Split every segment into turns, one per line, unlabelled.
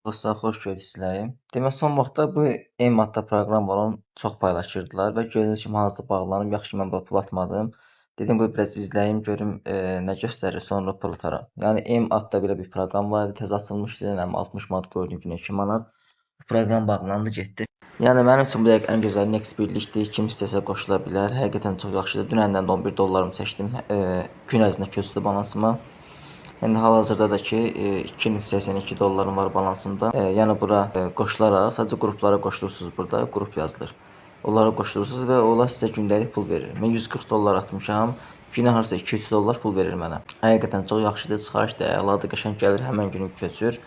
Dostlar, xoş gördük sizləri. Demək, son vaxtda bu M adlı proqram var, onu çox paylaşırdılar və gördüyünüz kimi hazırda bağlanıb. Yaxşı mən bura pul atmadım. Dedim qoy biraz izləyim, görüm nə göstərir, sonra pul ataram. Yəni M adda belə bir proqram var idi, təzə açılmışdı, yəni 60 manat qoydum, günə 2 manat. Proqram bağlandı, getdi. Yəni mənim üçün bu dəqiqə ən gözəl Next birlikdir. Kim istəsə qoşula bilər. Həqiqətən çox yaxşıdır. Dünəndən də 11 dollarımı çəkdim. Gün ərzində köçdü balansıma. İndi hal-hazırda da ki 2,82 dollarım var balansımda. Yəni bura qoşularaq sadəcə qruplara qoşulursunuz burada, qrup yazılır. Onlara qoşulursunuz və onlar sizə gündəlik pul verir. Mən 140 dollar atmışam. Günə harasa 2-3 dollar pul verir mənə. Həqiqətən çox yaxşıdır, çıxarış da əladır, qəşəng gəlir, həmən günü köçür.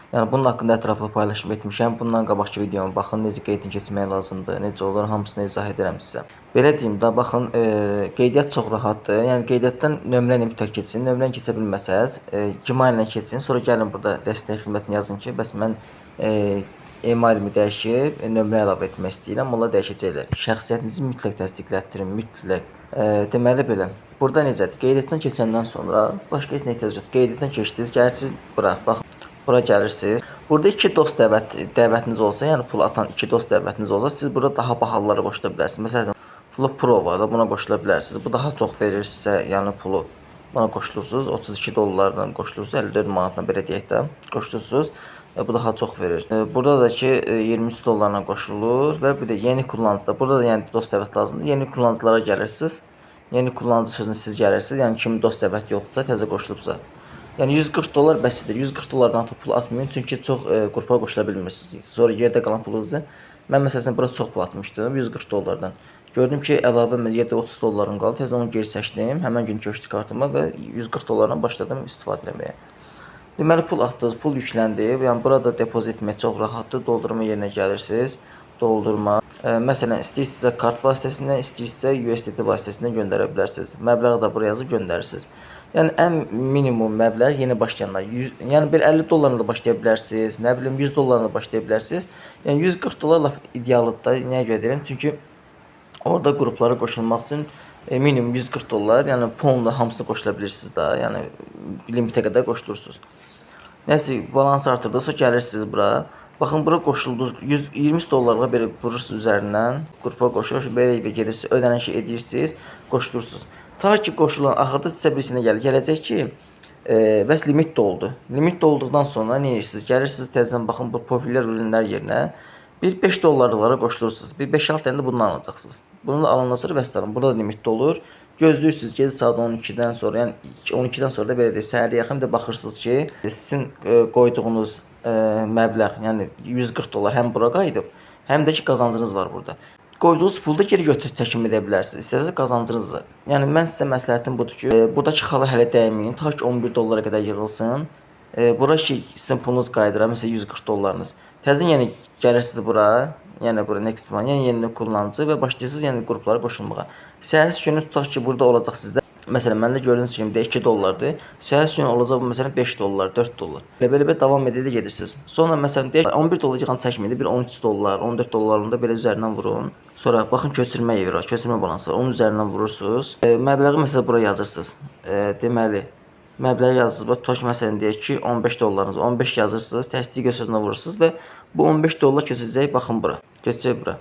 Yəni bunun haqqında ətraflı paylaşım etmişəm. Bundan qabaqki videoma baxın, necə qeydini keçmək lazımdır, necə olur, hamısını izah edirəm sizə. Belə deyim də, baxın, qeydiyyat çox rahatdır. Yəni qeydiyyatdan nömrə ilə mütləq keçin. Nömrəni keçə bilməsəz, Gmail ilə keçin. Sonra gəlin burada dəstək xidmətini yazın ki, bəs mən e-mailimi dəyişib nömrə əlavə etmək istəyirəm. Onlar dəyişəcəklər. Şəxsiyyətinizi mütləq təsdiqlətdirin, mütləq. Deməli belə. Burada necədir? Qeydiyyatdan keçəndən sonra başqa heç nə ehtiyac yoxdur. Qeydiyyatdan keçdiniz, gəlirsiniz bura. Bax, bura gəlirsiniz. Burada iki dost dəvətiniz olsa, yəni pul atan iki dost dəvətiniz olsa, siz burada daha bahalılara qoşula bilərsiniz. Məsələn, Flow Pro var da, buna qoşula bilərsiniz. Bu daha çox verir sizə, yəni pulu. Buna qoşulursunuz, 32 dollardan qoşulursunuz, 54 manatla belə deyək də, qoşulursunuz. Bu daha çox verir. Burada da ki 23 dollarla qoşulur və bir də yeni kullanıcıda. Burada da yəni dost dəvət lazımdır. Yeni kullanıcılara gəlirsiniz. Yeni kullanıcı sözünü siz gəlirsiniz. Yəni kimin dost dəvət yoxdursa, təzə qoşulubsa. Yəni 140 dollar bəsidir. 140 dollardan artıq pul atmayın, çünki çox qrupa qoşula bilmirsiniz. Sonra yerdə qalan pulunuzu mən məsələn bura çox pul atmışdım 140 dollardan. Gördüm ki, əlavə yerdə 30 dollarım qaldı. Tez onu geri çəkdim. Həmən gün köçdü kartıma və 140 dollardan başladım istifadə etməyə. Deməli pul atdınız, pul yükləndi. Yəni burada depozit etmək çox rahatdır. Doldurma yerinə gəlirsiniz. Doldurma. Məsələn, istəyirsinizsə kart vasitəsilə, istəyirsinizsə USDT vasitəsilə göndərə bilərsiniz. Məbləği də buraya yazıb göndərirsiniz. Yəni ən minimum məbləğ yeni başlayanlar 100, yəni bir 50 dollarla da başlaya bilərsiniz, nə bilim 100 dollarla da başlaya bilərsiniz. Yəni 140 dollar lap idealıdır da. Nəyə görə deyirəm? Çünki orada qruplara qoşulmaq üçün minimum 140 dollar, yəni ponla hamısını qoşula bilirsiniz da, yəni limitə qədər qoşulursunuz. Nəsə balans artırdı, sonra gəlirsiniz bura. Baxın bura qoşuldunuz. 120 dollarla belə vurursunuz üzərindən. Qrupa qoşulur, belə gedirsiniz, ödənişi edirsiniz, qoşulursunuz. Ta ki qoşulan axırda sizə birisine gəlir. Gələcək ki, bəs limit doldu. Limit dolduqdan sonra nə edirsiniz? Gəlirsiniz təzədən baxın bu populyar ürünlər yerinə bir 5 dollarlıqlara qoşulursunuz. Bir 5-6 dənə də bundan alacaqsınız. Bunu da alandan sonra vəssalam. Burada da limit dolur. Gözləyirsiniz gecə saat 12-dən sonra, yəni 12-dən sonra da belə deyim, səhərə yaxın da baxırsınız ki, sizin qoyduğunuz məbləğ, yəni 140 dollar həm bura qayıdıb, həm də ki qazancınız var burada. Qoyduğunuz pulu da geri götürüb çəkim edə bilərsiniz. İstəsəniz qazancınızı. Yəni mən sizə məsləhətim budur ki, buradakı xala hələ dəyməyin, ta ki 11 dollara qədər yığılsın. Bura ki sizin pulunuz qayıdır, məsələn 140 dollarınız. Təzədən yəni gəlirsiniz bura, yəni bura next one, yəni yeni kullanıcı və başlayırsınız yəni qruplara qoşulmağa. Səhər günü tutaq ki, burada olacaq sizdə. Məsələn, məndə gördüyünüz kimi də 2 dollardır. Səhər günü olacaq bu məsələn 5 dollar, 4 dollar. Belə belə davam edə gedirsiniz. Sonra məsələn deyək 11 dollar yığan çəkməyində bir 13 dollar, 14 dollarını da belə üzərindən vurun. Sonra baxın köçürmə yeri var, köçürmə balansı var. Onun üzərindən vurursunuz. Məbləği məsələn bura yazırsınız. Deməli məbləği yazırsınız. Bax, tutaq ki, məsələn deyək ki, 15 dollarınız, 15 yazırsınız, təsdiq sözünə vurursunuz və bu 15 dollar köçəcək baxın bura. Köçəcək bura.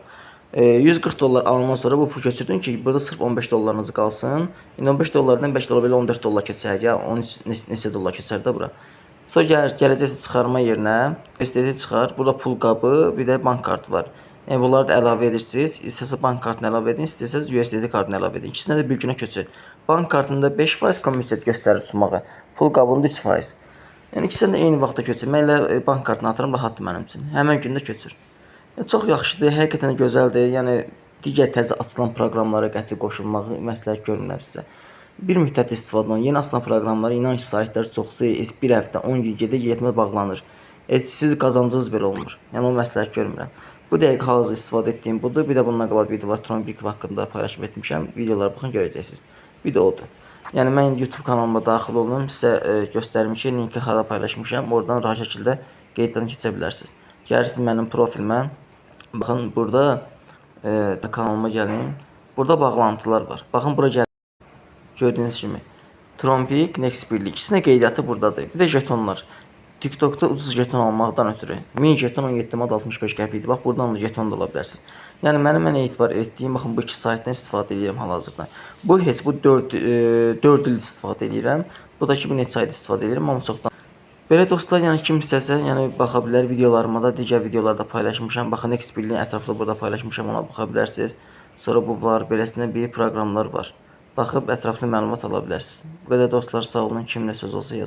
140 dollar alandan sonra bu pul köçürdün ki, burada sırf 15 dollarınız qalsın. İndi 15 dollardan 5 dollar belə 14 dollar keçər, ya 13 neçə dollar keçər də bura. Sonra gələcəksiniz çıxarma yerinə, USDT çıxar. Burada pul qabı, bir də bank kartı var. Yəni bunları da əlavə edirsiniz. İstəsəniz bank kartını əlavə edin, istəsəniz USDT kartını əlavə edin. İkisinə də bir günə köçür. Bank kartında 5% komissiya göstərir tutmağa. Pul qabında 3%. Yəni ikisini də eyni vaxtda köçür. Mən elə bank kartını atıram, rahatdır mənim üçün. Həmən gündə köçür. Yəni, çox yaxşıdır, həqiqətən də gözəldir. Yəni digər təzə açılan proqramlara qəti qoşulmağı məsləhət görmürəm sizə. Bir müddət istifadə olun. Yeni açılan proqramlara inan ki, saytlar çoxsu bir həftə, 10 gün gedə getmə bağlanır. Siz qazancınız belə olmur. Yəni o məsləhət görmürəm. Bu dəqiqə hal-hazırda istifadə etdiyim budur. Bir də bundan qabaq video var. Tronpeak haqqında paylaşım etmişəm. Videolara baxın görəcəksiniz. Bir də odur. Yəni mən YouTube kanalıma daxil olun, sizə göstərim ki, linki hara paylaşmışam. Oradan rahat şəkildə qeyddən keçə bilərsiniz. Gəlirsiniz mənim profilimə. Baxın burada kanalıma gəlin. Burada bağlantılar var. Baxın bura gəl. Gördüyünüz kimi. Tronpeak, Next Birlik. İkisinin qeydiyyatı buradadır. Bir də jetonlar. TikTokda ucuz jeton almaqdan ötürü. Mini jeton 17 manat 65 qəpikdir. Bax buradan da jeton da ala bilərsiniz. Yəni mənim ən etibar etdiyim, baxın bu iki saytdan istifadə edirəm hal-hazırda. Bu heç bu 4 il istifadə edirəm. Bu da ki bir neçə aydır istifadə edirəm, amma çoxdan. Belə dostlar, yəni kim istəsə, yəni baxa bilər videolarıma da, digər videolarda paylaşmışam. Baxın Next Birliyin ətraflı burada paylaşmışam, ona baxa bilərsiniz. Sonra bu var, beləsinə bir proqramlar var. Baxıb ətraflı məlumat ala bilərsiniz. Bu qədər dostlar, sağ olun. Kim nə söz olsa yazın.